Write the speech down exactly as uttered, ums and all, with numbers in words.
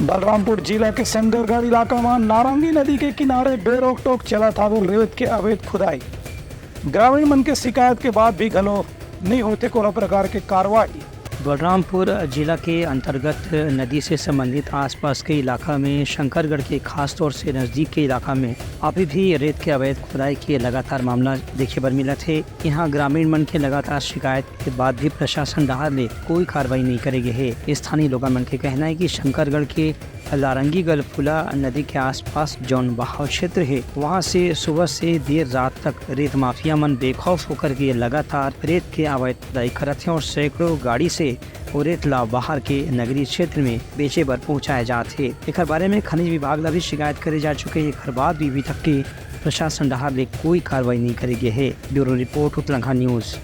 बलरामपुर जिला के शंकरगढ़ इलाका म नारंगी नदी के किनारे बेरोक टोक चलत हावे रेत के अवैध खुदाई। ग्रामीण मन के शिकायत के बाद भी घलो नइ होथे कोनो प्रकार के कार्रवाई। बलरामपुर जिला के अंतर्गत नदी से संबंधित आसपास के इलाका में, शंकरगढ़ के खास तौर से नजदीक के इलाका में अभी भी रेत के अवैध खुदाई के लगातार मामला देखे बर मिलत हे। यहाँ ग्रामीण मन के लगातार शिकायत के बाद भी प्रशासन डहार ले कोई कार्रवाई नहीं करे गे हे। स्थानीय लोगन मन के कहना है कि शंकरगढ़ के लारंगी गलफुला नदी के आसपास जौन बहाव क्षेत्र हे, वहां से सुबह से देर रात तक रेत माफिया मन बेखौफ होकर के लगातार रेत के अवैध खुदाई करत हे और सैकड़ों गाड़ी से वो रेत ला बाहर के नगरीय क्षेत्र में बेचे बर पहुंचाए जात हे। एकर बारे में खनिज विभाग ला भी शिकायत करे जा चुके हे, एकर बाद भी अभी तक के प्रशासन डहार ले कोई कार्रवाई नहीं करे गे हे। Bureau report, Utlangha news.